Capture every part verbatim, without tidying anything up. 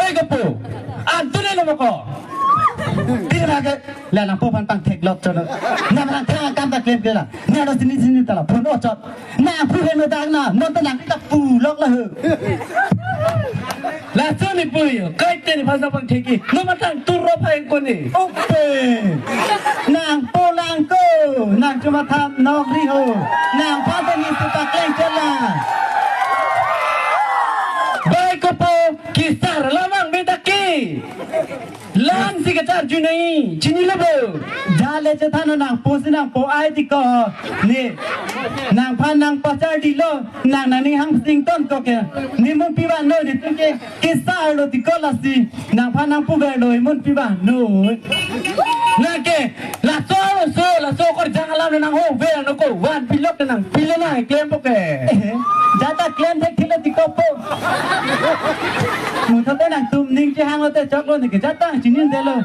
Oi kopo, an tule lo moko. Tira ke, la nangpo aphan pangtheklok chot. Nang nang thang akam ta klemkle la. Nang lo sini sini ta la phone ochot. Nang phu heno dak na, non ta nang ta pulok la ho. Laso ne pu yo, kaike nephan sa pangthek-i. Non matang turo phai koni. Ope. Nangpo lang ko, nang cuma tham nokri ho. Nangphan ta nisi pakleng chot la. Bai kopo, kesar alam vangve ta ke. Lang si kacharju nai, chinilo bo. Jale chethan nangpo si nangpo ai ti ko. Ne. Nangphan nangpacharjilo, nang nangning hang sing ton ko ke. Ne munpi vanlo ne tum ke. Kesar lo ti ko lasi. Nangphan nangpu vanlo, munpi vanlo. Nang ke, laso, laso, laso korjang alam nang ho, ve nang ko, vanpilok nang, pilo nang, klempo ke. Eh, jata klem thekthelo ti kopo. Muthote nangtum ning chehang lote choklo ne ke jatang chinidetlo.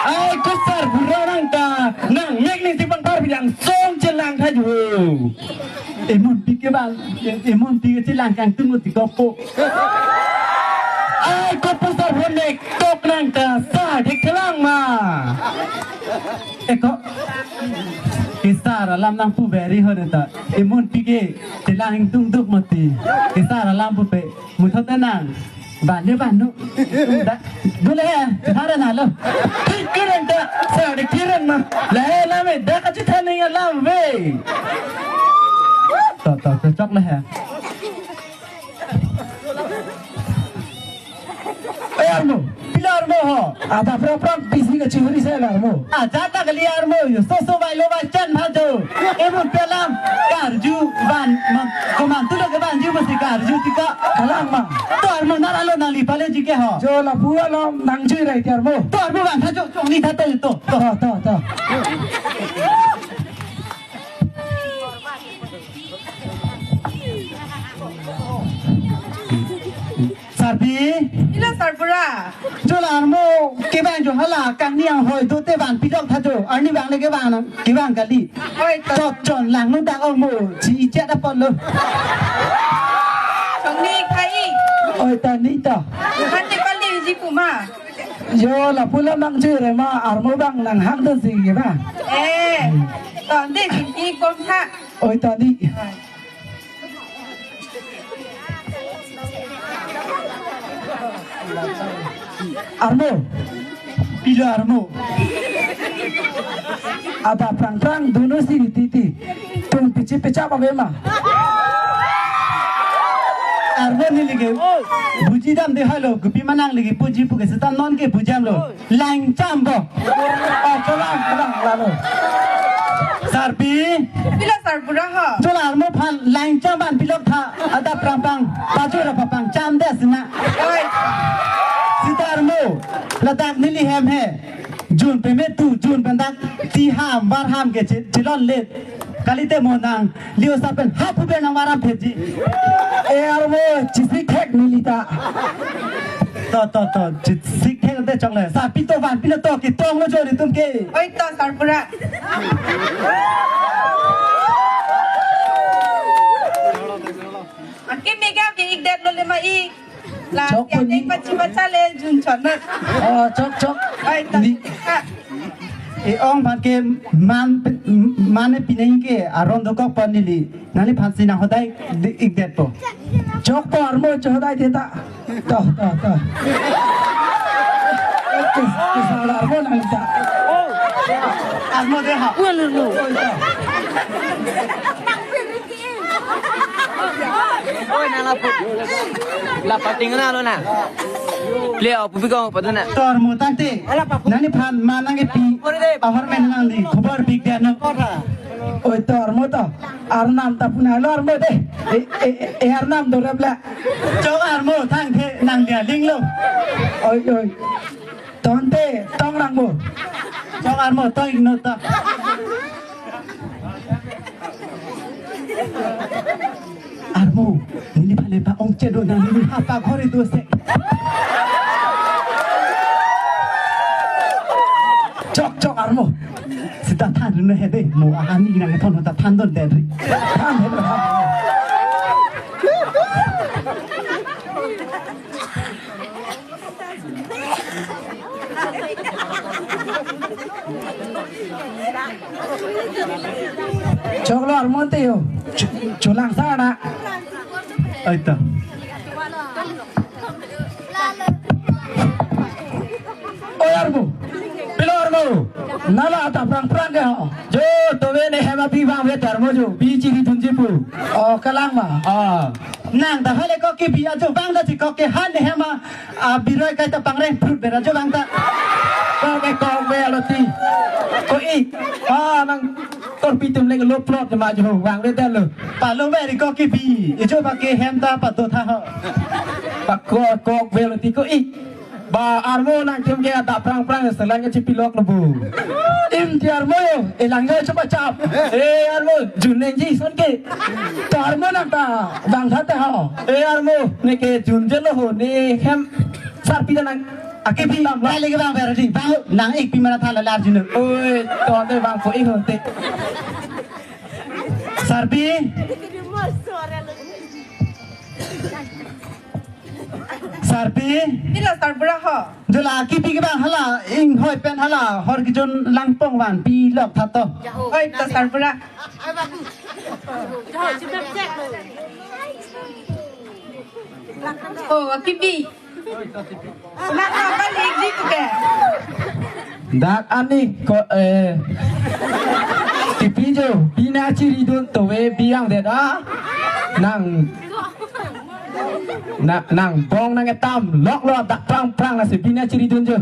Ai kusar bura nang ta, nang mek ning si pangpar bilang song chelang tha ju. Emunpi ke bang, e-, emunpi ke chelang kangtung lo ti kopo. Ai kopo sar honek tok nang ta sa thekthelang ma. Eko. Kesar alam nangpu very ho ta. Emunpi ke chelang ingtung duk mati. Kesar alam pupe. Muthote nang. Vanlo vanlo. Da. Dule he. Hara nalo. Thik keren ta. Sa de keren ma. La he la me da kachethan ning alam ve. To to to chok la he. Eh, armo, pilo armo ho. Adap prang prang bisi kachihuri sa la armo. Ah, jata kali armo yo. So so vai lo vai chan bhajo. Emun pelam karju van ma, komantu lo ke vanju masi karju ti ko. Kalang ma. To armo nara lo nangli pale ji ke ho. Jo lapu along nangjui rai ti armo. To armo vang tha jo chongni tha to to. To to to. Sarpi. Ila sarbura. Jo la armo kevang jo hala kangni anghoi dote vanpilok tha jo. Arni vangle kevang nang, kevang kali. Oi to. Chot chon lang nu dak ong mo. Chi chet apot lo. Chongni khai. Oi to ni to. Hati pali ji kuma. Jo lapu alam nangjui rai ma armo bang nanghang dun si ke ba. Eh. To de singki kom tha. Oi to ni. Armo. Pilo armo. Adap prang prang dunu si titi. Tum pichi picha ba ma. Armo neli ke. Buji dam de halo, kopi ma nangli ke puji pu ke seta non ke bujam lo. Langcham bo. Oh, kalang, kalang, lalo. Sarpi. Pilo sarbura ho. Jo la armo aphan langcham vanpilok tha, adap prang prang, pajor apapang cham de sina. Oi. Seta armo, ladak neli hem he. Jun peme tu, jun pen dak, ti ham, var ham ke che-, chelon le. Kalite mo nang, lio sa pen, hapu pen nang varam phetji. Eh, armo, chisik thek neli ta. To, to, to, chisik thek te chok le. Sarpi to vanpilo to, ketong lo jo netum ke. Oi to, sarbura. Anke mega ke ik det lo le ma ik. La, chok ya pon dek ni. Pachi pacha le jun chon na. Oh, chok, chok. Oi, ta. Ni. Ha. E-ong aphan ke man, man e pineng ke aron dokok pon neli. Nangli aphan si nang hodai de-, ik det po. Chok po armo cho hodai de ta. To, to, to. Kes, kes armo nang ta. Armo de ha. Oi, to. Oi, nang lapu. Lapu ting na lo na. Ple, oh, pupi kong, patu na. To armo tangte. Nangliphan ma nang epi. Ahor men nangli. Khobor pik dia no. Oi, to armo to. Arnam ta puna lo armo de. E, e, e, arnam do rap la. Chok armo tangte nang dia ling lo. Oi, oi. Tangte, tong nang mo. Chok armo, tong ik no ta. Armo, neliphan le pa ong chedo na neli ha pa ghore do se. Chok, chok armo. Seta than rino he de, mo ahani nang thon ta than don den ri. Than he, than he. Choklo armonte yo. Ch-, cholang sana. Aita. Oi armo. Pilo armo. Nala adap prang prang ke ho. Jo, tove ne hem abi vangve armo jo. Bi chiri dunji pu. Oh, kalang ma. Ah. Nang ta hale kok kebi ajo bang ta chikok ke han ne hem a, a biroi kaita pangreng prut bera jo bang ta. Kok ke kok ve alo ti. Ko-ik. Ah, nang korpi tum leng lo plot ma jo vangve lo. Palo ve ri kok kebi. Ijo ba ke hem ta pato tha ho. Pakok kok ve alo ti ko-ik. Ba armo nangtum ke adap prang prang selang ke chipilok lo bu. Im ti armo yo, elang yo chapa chap. Eh armo, jun nengji son ke. To armo nang ta bang thate ho. Eh armo, ne ke jun je lo ho, ne hem sarpi ta nang. Ake bi bang, bang lagi bang beradi. Bang nang-ik pi mana thala lar jun. Oi, to te bang ko-ik ho te. Sarpi. Sarpi. Nila sarbura ho. Jula kipi ke bang hala, inghoi pen hala, hor kejun langpong van, pilok tha to. Oi, ta sarbura. Oh, akipi. Nak apa lagi tu ke? Dak ani ko, eh, kipi jo, bina chiri dun tove biang det ah. Nang, na, nang bong nang etam, lok lo adap prang prang lasi bina chiri dun jo.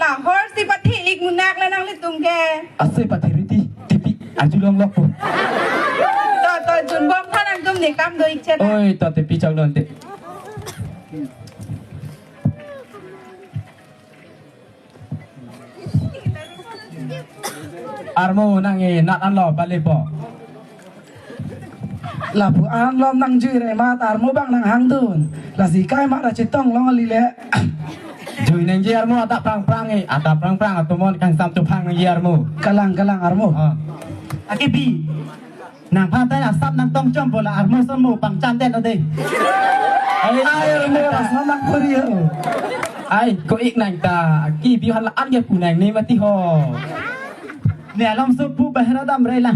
Lahor si pathi-ik munak la nanglitum ke. Ase pathi riti, tipi, aju long lok po. To, to, jun bom tha nangtum ne kam do-ik chet. Oi, to tipi chok don te. Armo nang e nat anlo bale po. Lapu an lom nang jui re mat armo bang nang hang dun. Lasi kai mat ra chetong long ali le. Jui nengji armo adap prang prang e, adap prang prang atumon kangsam chuphang nengji armo. Kalang kalang armo. Ah. Akipi. Nang phatai asap nang tong chom bola armo son mo pangchan den ode. Ai, ai, armo asap nang puri ho. Ai, ko-ik nang ta, kipi hala an ke pu nang ne mati ho. Ne alom so pu bahera dam re lang.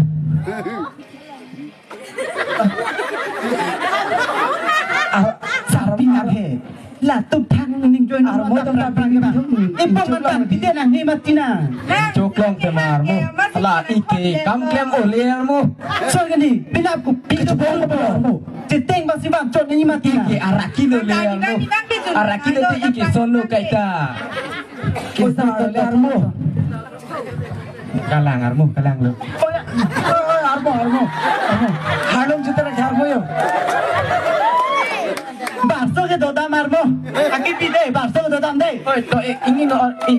Ah, sarpi nang he. Latum thang ning join armo tong ta bang bang. Ipo matan pide nang ni matina. Choklong te ma armo. La ik ke kam klem ole armo. Sol gani, pinap ku pide bong bong armo. Cheteng bang si bang chot ni matina. Ik ke araki lo le armo. Araki lo te ik ke son lo kaita. Ke son lo le armo. Kalang armo, kalang lo. Oh, ya. Oh, oh, armo, armo. Armo. Halong juta na armo yo. Barso ke dodam armo. Akipi de, barso ke dodam de. Oi, to, eh, ini no, eh.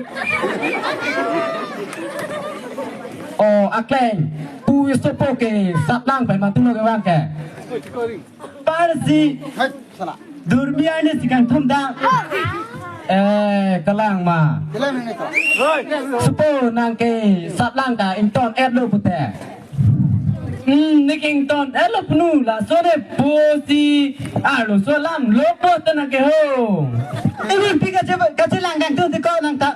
Oh, akleng. Pu sopo ke, satlang pen mantulo ke bang ke. Parsi. Hai, salah. Durmi arni si kangthum dang. Eh, kalang ma. Kalang ni ko. Sopo nang ke satlang ta ington et lo pute. Hmm, ne ke ington et lo punu laso ne pusi. Arloso alam lo po ta nang ke ho. Ibu pi kache, kachelang kangthum ti ko nang ta.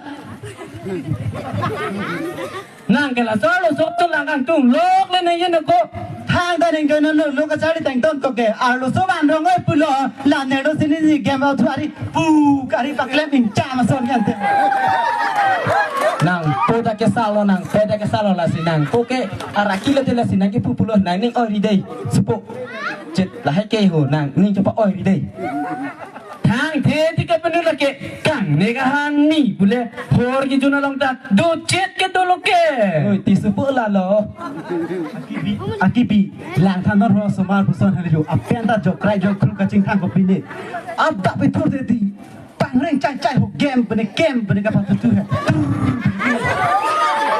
Nang ke laso arloso atum lang kangthum lok le nang yen ko. Thang ta neng join no lo kachari tang ton ko ke. Arloso van rong oi pulo. La ne do sini ni game out hari. Pu kari paklem ing chama son kan te. Nang po ta ke salo nang, pe ta ke salo lasi nang. Po ke araki le te lasi nang ke pu pulo nang ning oi ri dei. Sopo. Chet lahai ke ho nang ning chopa oi ri dei. Thang the ti ke penu lake kang ne kahan ni bule hor kejun along ta do chet ke do lo ke. Oi, ti sopo la lo. Akipi, akipi, lang than nor ho somar puson hali jo. Apen ta jokrai jokru kachingthang ko pine. Adap ithur te ti. Pangreng chai chai ho game pene game pene kapatutu he.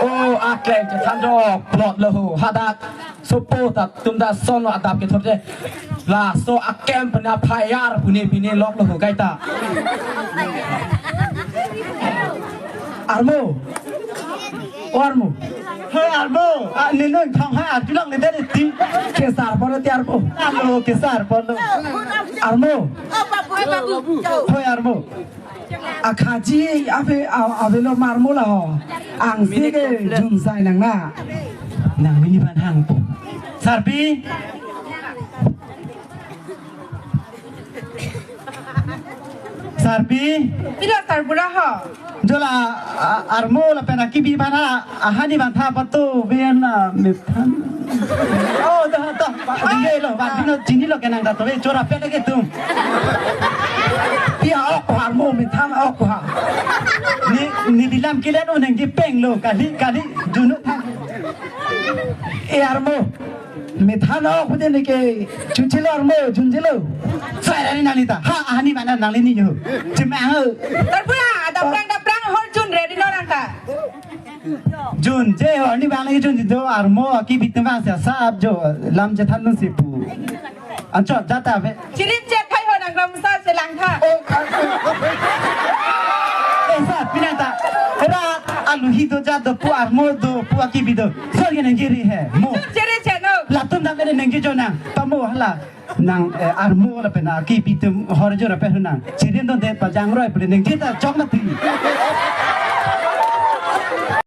Oh, akleng chethan jok plot lo ho. Hadak. Sopo ta tum ta son lo adap kethur je. Laso akem pena phayar pune pine lok lo ho kaita. Armo. O armo. Hoi armo, ah, nino thong ha arjulong le dere ti. Kesar polo ti armo. Alo, kesar polo. Armo. Hoi armo. Akhaji ave, a-, avelo marmo la ho. Angsi ke jun sai nang na. Nang mini ban hangpo. Sarpi. Sarpi. Pilo sarbura ho. Jola, a-, armo lapen akibi bana ahani bantha pato ben, ah, methan. Oh, dah, dah. Dile lo, ban bino chini lo kenang dato, eh, chora pele ke tum. Pi a-ok armo methan ok ha. Ni, ni bilam kilen uneng ji peng lo, kali, kali, junu. Eh, armo. Methan ok pute neke chuchilo armo, junjilo. Sai rani nang lita. Ha, ahani mana nang lini yo. Chimang ho. Sarbura, daprang daprang hor jun ready lo nang ta. Jun je ho ni bang lagi jun jo armo akibi tum bang sa sab jo lam je than nun si pu. Anchot jata ve. Chirim che khai ho nang ram sa se lang tha. Oh, eh, sa pinang ta. Ra alu hi do ja do pu armo do pu akibi do. So ye nang giri he. Mo. Jere cheno. Latum dam ene nang jo nang. Pamo hala. Nang, eh, armo lapen akibi tum hor jo ra pe nang. Chirim don de pajang roi pule nang jita chok mati.